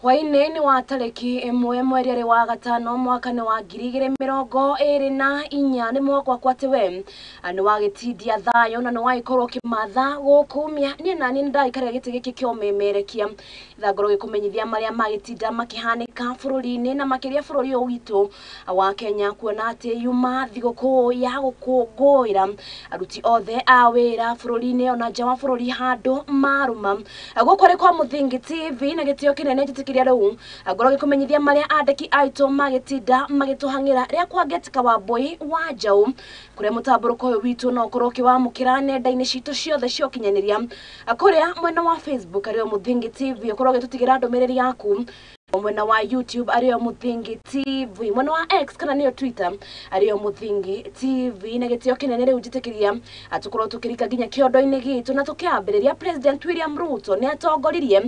Hwaĩ-inĩ nĩ wa tarĩki ĩmwe mweri ũrĩ wa gatano mwaka nĩ wa 2024 nĩ mwaka wakwa atĩ we nĩ wagĩtindia thayũ na nĩ wagĩkorwo ũkĩmatha gũkũmia niĩ naniĩ nĩ ndagĩkarĩra gĩtĩ gĩkĩ kĩa ũmemerekia ithangoro gĩkũmenyithia marĩa magĩtinda makĩhanĩka bũrũri-inĩ na makĩria bũrũri ũyũ witũ wa Kenya kuona atĩ yuma thigũkũ ya gũkũngũĩra aruti othe a wĩra bũrũri-inĩ ona nja wa bũrũri handũ marũma gũkũ arĩ kwa Mũthingi TV na gĩtĩo kĩnene njĩtĩkĩria rĩu ngorwo gĩkũmenyithia marĩa andĩki aitũ magĩtinda magĩtũhang'ĩra rĩa kwa Getika wa Mbui wa Njaũ kũrĩa mũtambũrũko ũyũ witũ no ũkorwo ũkĩwamũkĩra nenda-inĩ citũ ciothe cia ũkinyanĩria kũrĩa mwena wa Facebook arĩo Mũthingi TV ũkorwo ũgĩtũtigĩra ndũmĩrĩri yaku mwena wa YouTube arĩo Mũthingi TV mwena wa X kana nĩyo Twitter arĩo Mũthingi TV na gĩtĩo kĩnene rĩu njĩtĩkĩria tũkorwo tũkĩrika nginya kĩondo-inĩ gitũ na tũkĩambĩrĩria President William Ruto nĩ atongoririe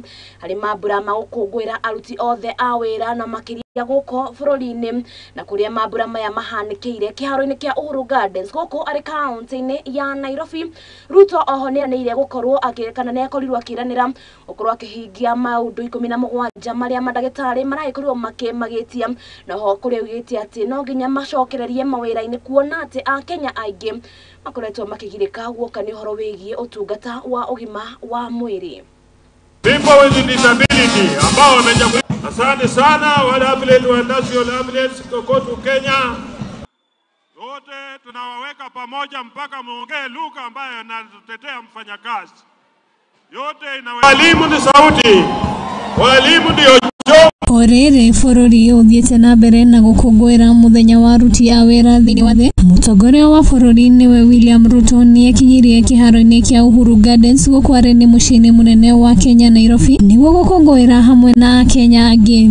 harĩ mambura ma gũkũngũĩra aruti othe a wĩra na makĩria gũkũ bũrũri-inĩ na kũrĩa mambura maya mahanĩkĩire kĩharo-inĩ kĩa Uhuru Gardens gũkũ arĩ kaunti-inĩ ya Nairobi. Ruto oho nĩ anĩire gũkorwo kana nĩ akorirwo akĩranĩra gũkorwo akĩhingia maũndũ 17 marĩa mandagĩtarĩ maragĩkorirwo magĩtia na ho kũrĩa augĩte atĩ no nginya macokererie mawĩra-inĩ kuona atĩ Akenya aingĩ makoretwo makĩgirĩka guoka nĩ ũhoro wĩgiĩ ũtungata wa ũgima wa mwĩrĩ. People with disability ambao wamechaguliwa. Asante sana wale athletes wa national athletes kokote Kenya. Wote tunawaweka pamoja mpaka muongee lugha ambayo inatetea mfanyakazi. Yote inaweza. Walimu ni sauti. Walimu ndio O rĩrĩ bũrũri ũthiĩte na mbere na gũkũngũĩra mũthenya wa aruti a wĩra thĩinĩ wa thĩ, mũtongoria wa bũrũri nĩwe William Ruto nĩekinyirie kĩharo-inĩ kĩa Uhuru Gardens gũkũ arĩ nĩ mũciĩ-inĩ mũnene wa Kenya Nairobi nĩguo gũkũngũĩra hamwe na Akenya angĩ.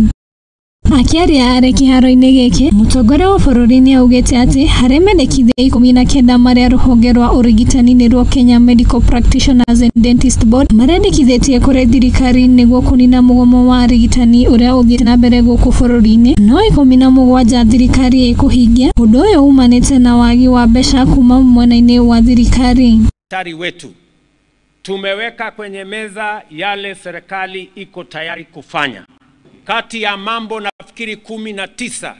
Akĩaria arĩ kĩharo-inĩ gĩkĩ, mũtongoria wa bũrũri nĩ augĩte atĩ harĩ mendekithia 19 marĩa rũhonge rwa ũrigitani nĩruo Kenya Medical Practitioners and Dentist Board marendekithĩtie kũrĩ thirikari nĩguo kũnina mũgomo wa arigitani ũrĩa ũthiĩte na mbere gũkũ bũrũri-inĩ, no 17 thirikari ĩkũhingia. Ũndũ ũyũ umanĩte na wagi wa mbeca kuma mwena-inĩ wa thirikari. Daktari wetu tumeweka kwenye meza yale serikali iko tayari kufanya. Kati ya mambo nafikiri 19,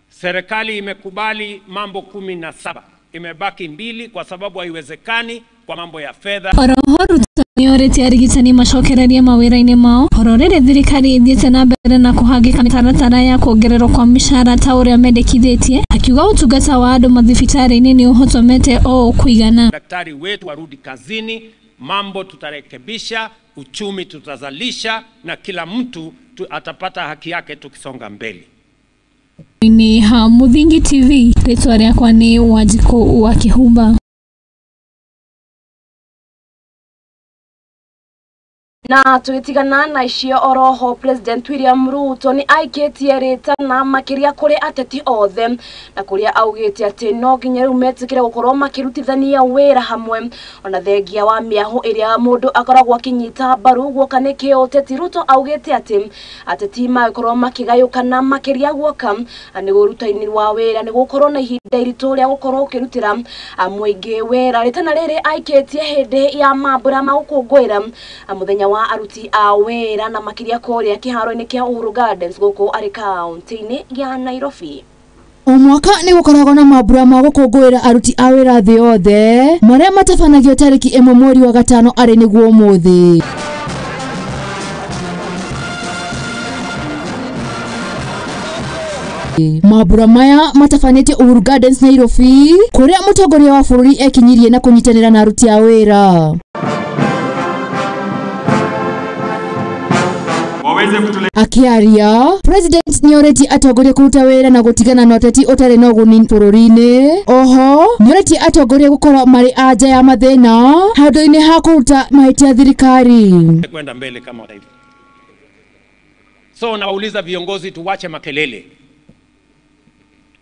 serikali imekubali mambo 17, imebaki 2 kwa sababu haiwezekani kwa mambo ya fedha. Oroho Ruto nĩorĩtie arigitani macokererie mawĩra-inĩ mao oro rĩrĩ thirikari ĩthiĩte na mbere na kũhangĩka mĩtaratara ya kuongererwo kwa mĩcara ta ũrĩa mendekithĩtie, akiuga ũtungata wa andũ mathibitarĩ-inĩ nĩ ũhotomete o kũigana. Daktari wetu warudi kazini, mambo tutarekebisha, uchumi tutazalisha na kila mtu atapata haki yake tukisonga mbele. Ni ha Mũthingi TV, rĩtwa rĩakwa nĩ Wanjikũ wa Kĩhumba. Na tũgĩtigana na icio oroho President William Ruto nĩ aikĩtie rĩtana makĩria kũrĩ ateti othe na kũrĩa augĩte atĩ no nginya rĩu metĩkĩre gũkorwo makĩrutithania wĩra hamwe ona thengia wa mĩahũ ĩrĩa mũndũ akoragwo akĩnyita mbaru guoka nĩ kĩũteti. Ruto augĩte atĩ ateti magĩkorwo makĩgayũkana makĩria guoka nĩ ũrutainĩ wa wĩra nĩ gũkorwo na ihinda iritũ rĩa gũkorwo ũkĩrutĩra mũingĩ wĩra. Rĩtana rĩrĩ aikĩtie hĩndĩ ya mambũra ma gũkũngũĩra mũthenya wa aruti a wĩra na makĩria kũrĩa kĩharo-inĩ kĩa Uhuru Gardens gũkũ arĩ kaunti-inĩ ya Nairobi. O mwaka nĩ gũkoragwo na mambura ma gũkũngũĩra aruti a wĩra thĩ yothe marĩa matabanagio tarĩki 1 mweri wa gatano arĩ nĩguo ũmũthĩ. Mambura maya matabanĩtio Uhuru Gardens Nairobi kũrĩa mũtongoria wa bũrũri ekinyirie na kũnyitanĩra na aruti a wĩra. Aweze kutuletea Akiaria, president nĩorĩtie atongoria kũruta wĩra na gũtigana na ũteti ũtarĩ na ũguni bũrũri-inĩ. Oho nĩorĩtie atongoria gũkorwo marĩ anja ya mathĩna handũ-inĩ ha kũruta mahĩtia thirikari. Kwenda mbele kama taifa. So nawauliza viongozi, tuwache makelele,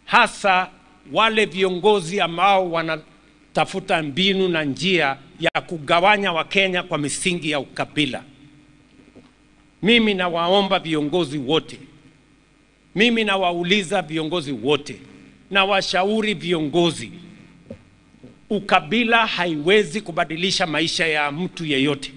hasa wale viongozi ambao wanatafuta mbinu na njia ya kugawanya Wakenya kwa misingi ya ukabila. Mimi nawaomba viongozi wote, mimi nawauliza viongozi wote, na washauri viongozi, ukabila haiwezi kubadilisha maisha ya mtu yeyote.